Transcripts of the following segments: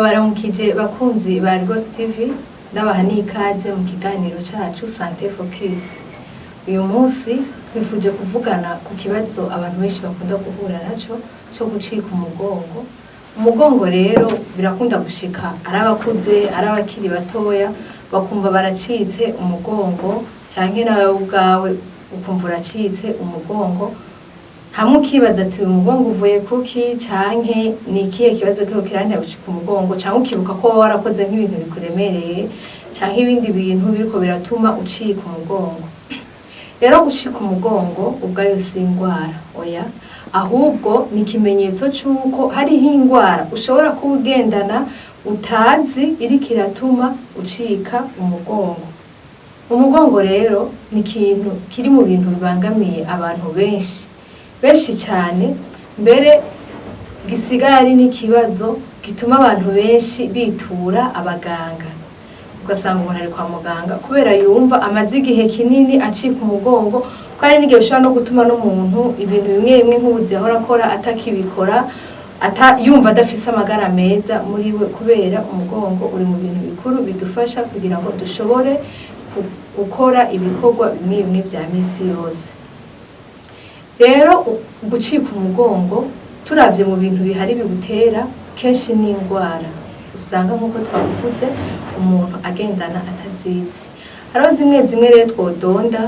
Ndabaramukije bakunzi ba Rwose TV, ndabaha n'ikaze mu kiganiro cacu Santé Focus. Uyu munsi twifuje kuvugana ku kibazo abantu benshi bakunda guhura naco co gucika umugongo. Umugongo rero birakunda gushika ari abakuze, ari abakiri batoya, bakumva baracitse umugongo, canke nawe ubwawe ukumva uracitse umugongo, hamwe ukibaza ati: "Uyu mugongo uvuye kuki?" Canke ni ikihe kibazo kiriko kirantera gucika umugongo? Canke ukibuka ko woba warakoze nk'ibintu bikuremereye canke ibindi bintu biriko biratuma ucika umugongo. Rero gucika umugongo ubwayo si ingwara, oya, ahubwo ni ikimenyetso c'uko hariho ingwara ushobora kuba ugendana utazi iriko iratuma ucika umugongo. Umugongo rero ni ikintu kiri mu bintu bibangamiye abantu benshi benshi cane, mbere gisigaye ari n'ikibazo gituma abantu benshi bitura abaganga, ugasanga umuntu ari kwa muganga kubera yumva amaze igihe kinini acika umugongo, ko hari n'igihe bishobora no gutuma n'umuntu ibintu bimwe bimwe nk'ubuzi yahora akora atakibikora, yumva adafise amagara meza muri we, kubera umugongo uri mu bintu bikuru bidufasha kugira ngo dushobore gukora ibikorwa bimwe bimwe vya misi yose. Rero gucika umugongo, turavye mu bintu bihari biwutera, kenshi ni ingwara usanga, nk'uko twabivuze, umuntu agendana atazizi. Hariho zimwe zimwe rero twodonda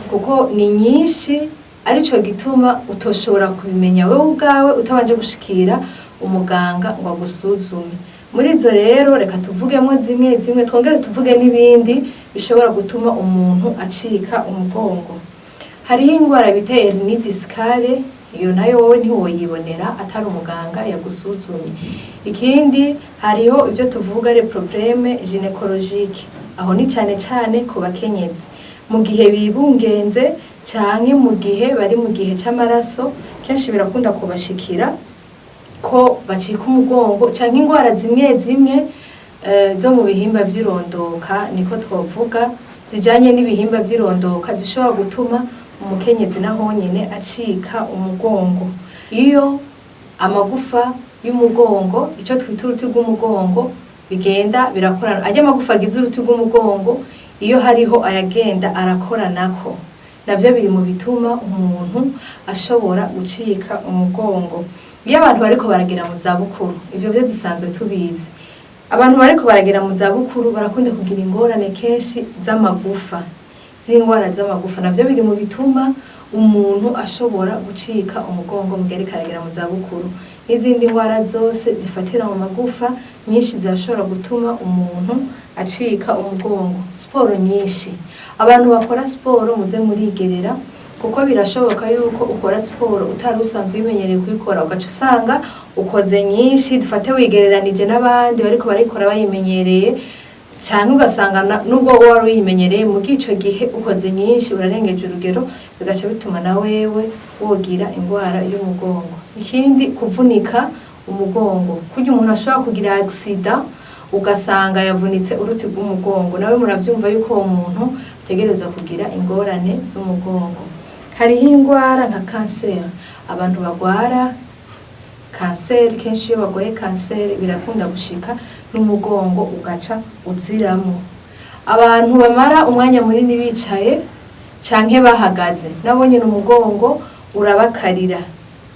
kuko ni nyinshi, arico gituma utoshobora kubimenya wewe ubwawe utabanje gushikira umuganga ngo agusuzume. Muri izo rero reka tuvugemo zimwe zimwe, twongere tuvuge n'ibindi bishobora gutuma umuntu acika umugongo. Hariho ingwara bita hernie discale, iyo nayo wowe ntiwoyibonera atari umuganga yagusuzumye. Ikindi, hariho ibyo tuvuga les problèmes gynécologiques, aho ni cane cane ku bakenyezi mu gihe bibungenze canke mu gihe bari mu gihe c'amaraso. Kenshi birakunda kubashikira ko bacika umugongo, canke ingwara zimwe zimwe zo mu bihimba vy'irondoka, niko twovuga, zijanye n'ibihimba vy'irondoka, zishobora gutuma umukenyezi naho nyene acika umugongo. Iyo amagufa y'umugongo, ico twita uruti rw'umugongo, bigenda birakorana, arya amagufa agize uruti rw'umugongo, iyo hariho ayagenda arakoranako, navyo biri mu bituma umuntu ashobora gucika umugongo. Iyo abantu bariko baragera mu zabukuru, ivyo vyo dusanzwe tubizi, abantu bariko baragera mu zabukuru barakunda kugira ingorane kenshi z'amagufa, z'ingwara z'amagufa, navyo biri mu bituma umuntu ashobora gucika umugongo mu gihe ariko aragera mu zabukuru. N'izindi ngwara zose zifatira mu magufa nyinshi zirashobora gutuma umuntu acika umugongo. Siporo nyinshi, abantu bakora siporo, muze murigerera, kuko birashoboka yuko ukora siporo utari usanzwe ubimenyereye kuyikora, ugaca usanga ukoze nyinshi, dufate wigereranije n'abandi bariko barayikora bayimenyereye, canke ugasanga nubwo wowe wari uyimenyereye, mu ico gihe ukoze nyinshi, urarengeje urugero, bigaca bituma na wewe wogira ingwara y'umugongo. Ikindi, kuvunika umugongo, kurya umuntu ashobora kugira accident ugasanga yavunitse uruti rw'umugongo, nawe muravyumva yuko uwo muntu ategerezwa kugira ingorane z'umugongo. Hariho ingwara nka kanseri, abantu bagwara kanseri, kenshi iyo bagwaye kanseri birakunda gushika n'umugongo ugaca uziramo. Abantu bamara umwanya munini bicaye canke bahagaze, nabo nyene umugongo urabakarira.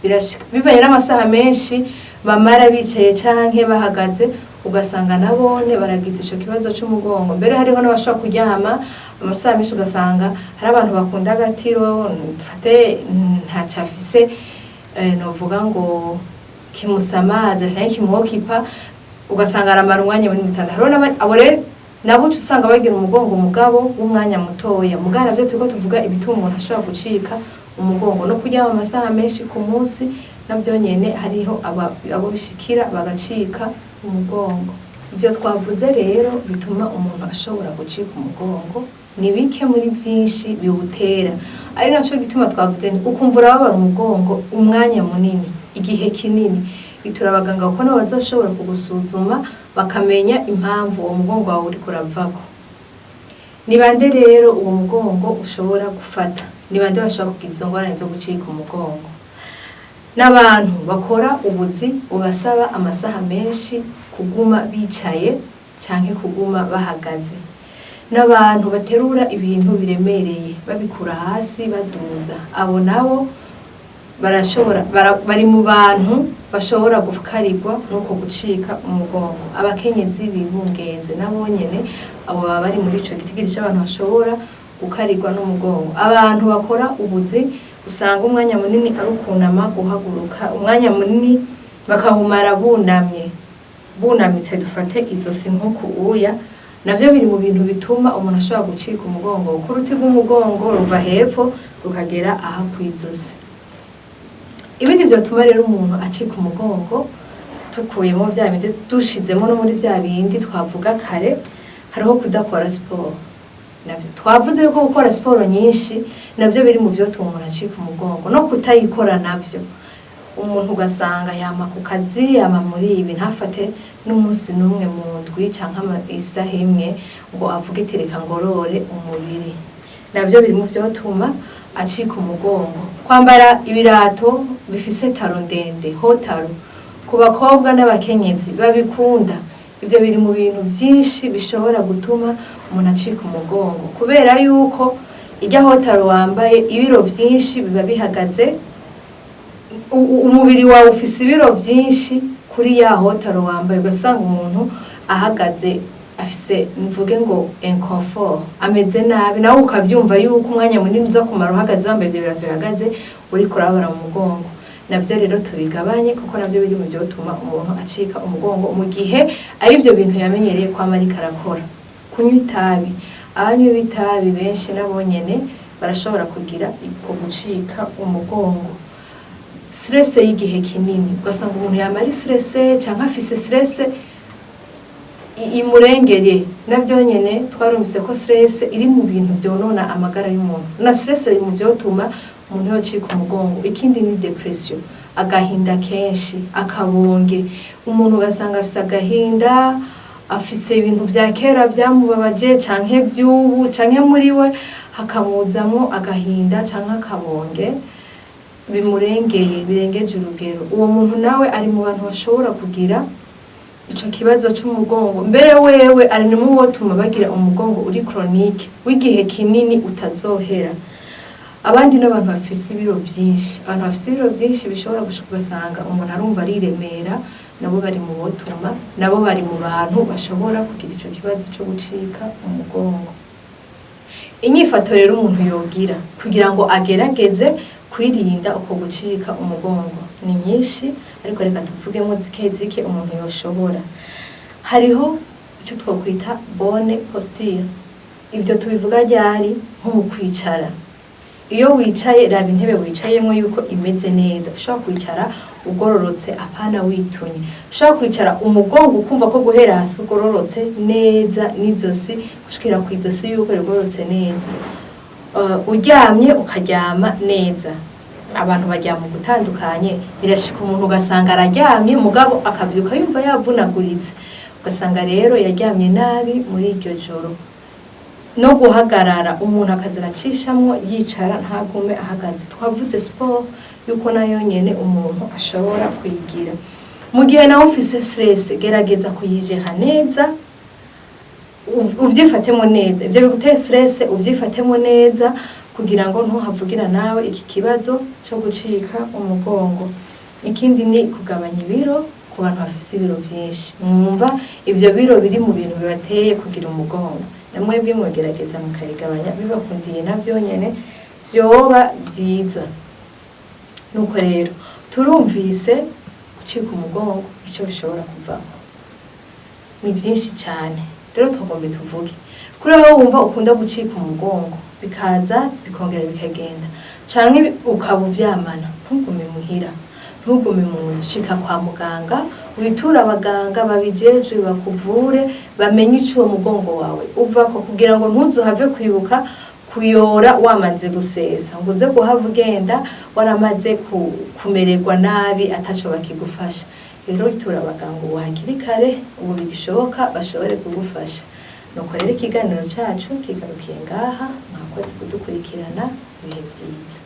Birashika bivanye n'amasaha menshi bamara bicaye canke bahagaze, ugasanga nabone baragize ico kibazo c'umugongo. Mbere hariho n'abashobora kuryama amasaha menshi, ugasanga hari abantu bakunda agatiro, dufate ntaco afise, novuga ngo kimusamaza canke kimwokipa, ugasanga aramara umwanya munini mu gitanda. Hariho abo rero nabo uca usanga bagira umugongo mugabo w'umwanya mutoya. Mugabo navyo turiko tuvuga ibituma umuntu ashobora gucika umugongo, no kuryama amasaha menshi ku munsi navyo nyene hariho abo bishikira bagacika umugongo. Ivyo twavuze rero bituma umuntu ashobora gucika umugongo ni bike muri vyinshi biwutera, ari naco gituma twavuze nti ukumva urababara umugongo umwanya munini, igihe kinini, itura abaganga, kuko nabo bazoshobora kugusuzuma bakamenya impamvu uwo mugongo wawe uriko uravako. Ni bande rero uwo mugongo ushobora gufata? Ni bande bashobora kugira izo ngorane zo gucika umugongo? N'abantu bakora ubuzi bubasaba amasaha menshi ku munsi. Kuguma bicaye canke kuguma bahagaze, n'abantu baterura ibintu biremereye babikura hasi baduza, abo nabo barashobora bari mu bantu bashobora gukarirwa nuko gucika umugongo. Abakenyezi bibungenze nabo nyene, abo baba bari muri ico gitigiri c'abantu bashobora gukarirwa n'umugongo. Abantu bakora ubuzi usanga umwanya munini ari ukunama, guhaguruka, umwanya munini bakawumara bunamye, bunamitse, dufate izosi nk'uku uya, navyo biri mu bintu bituma umuntu ashobora gucika umugongo, kuko uruti rw'umugongo ruva hepfo rukagera aha kw'izosi. Ibindi vyotuma rero umuntu acika umugongo, tukuyemo vya bindi, dushizemo no muri vya bindi twavuga kare, hariho kudakora siporo. Navyo twavuze yuko gukora siporo nyinshi navyo biri mu vyotuma umuntu acika umugongo, no kutayikora navyo. Umuntu ugasanga yama ku kazi, yama muri ibi, ntafate n'umunsi n'umwe mu ndwi canke isaha imwe ngo avuge iti: "Reka ngorore umubiri." Navyo biri mu vyotuma acika umugongo. Kwambara ibirato bifise talon ndende, haut talon, ku bakobwa n'abakenyezi babikunda, ivyo biri mu bintu vyinshi bishobora gutuma umuntu acika umugongo, kubera yuko irya haut talon wambaye, ibiro vyinshi biba bihagaze, umubiri wawe ufise ibiro vyinshi kuri ya haut talon wambaye, ugasanga umuntu ahagaze afise, mvuge ngo inconfort, ameze nabi. Nawe ukavyumva yuko umwanya munini uza kumara uhagaze wambaye ivyo birato bihagaze, uriko urababara mu mugongo. Navyo rero tubigabanye, kuko navyo biri mu vyotuma umuntu acika umugongo mu gihe ari ivyo bintu yamenyereye kwama ariko arakora. Kunywa itabi, abanywi b'itabi benshi nabo nyene barashobora kugira uko gucika umugongo. Stress y'igihe kinini, ugasanga umuntu yama ari stressé canke afise stress imurengeye, navyo nyene twarumvise ko stress iri mu bintu vyonona amagara y'umuntu, na stress iri mu vyotuma umuntu yocika umugongo. Ikindi ni dépression, agahinda kenshi, akabonge. Umuntu ugasanga afise agahinda, afise ibintu vya kera vyamubabaje canke vy'ubu, canke muri we hakamuzamwo agahinda canke akabonge bimurengeye, birengeje urugero. Uwo muntu nawe ari mu bantu bashobora kugira ico kibazo c'umugongo. Mbere wewe ari no mu botuma bagira umugongo uri chronique, w'igihe kinini utazohera. Abandi n'abantu bafise ibiro vyinshi. Abantu bafise ibiro vyinshi bishobora gushika ugasanga umuntu arumva ariremera, nabo bari mu botuma, nabo bari mu bantu bashobora kugira ico kibazo co gucika umugongo. Inyifato rero umuntu yogira kugira ngo agerageze kwirinda uko gucika umugongo ni nyinshi, ariko reka tuvugemo zike zike umuntu yoshobora. Hariho icyo twokwita bonne posture. Ivyo tubivuga ryari? Nko mu kwicara. Iyo wicaye, raba intebe wicayemo yuko imeze neza. Ushobora kwicara ugororotse, apana witunye. Ushobora kwicara umugongo ukumva ko guhera hasi ugororotse neza, n'izosi gushikira ku izosi yuko rigororotse neza. Uryamye ukaryama neza. Abantu baryama gutandukanye, birashika umuntu ugasanga araryamye, mugabo akavyuka yumva yavunaguritse, ugasanga rero yaryamye nabi muri iryo joro. No guhagarara, umuntu akaza aracishamwo yicara, ntagume ahagaze. Twavuze sport yuko nayo nyene umuntu ashobora kuyigira. Mu gihe nawe ufise stress, gerageza kuyijera neza, uvyifatemo neza. Ivyo biguteye stress uvyifatemo neza, kugira ngo ntuhavugira nawe iki kibazo co gucika umugongo. Ikindi ni kugabanya ibiro. Ku bantu bafise ibiro vyinshi, mwumva ivyo biro biri mu bintu bibateye kugira umugongo, namwebwe mwogerageza mukabigabanya bibakundiye, navyo nyene vyoba vyiza. Nuko rero turumvise gucika umugongo ico bishobora kuvamo ni vyinshi cyane. Rero tugombe tuvuge kuri aho wumva ukunda gucika umugongo, bikaza bikongera bikagenda, canke ukaba uvyamana, ntugume muhira, ntugume mu nzu, shika kwa muganga, witure abaganga babijejwe bakuvure, bamenye ico uwo mugongo wawe uvako, kugira ngo ntuzuhave kwibuka kuyora wamaze gusesa, ngo uze guhava ugenda waramaze kumererwa nabi, ataco bakigufasha. Rero witura abaganga ubu hakiri kare, ubu bigishoboka, bashobore kugufasha. Nuko rero ikiganiro cacu kigarukiye ngaha. Mwakoze kudukurikirana. Ibihe vyiza.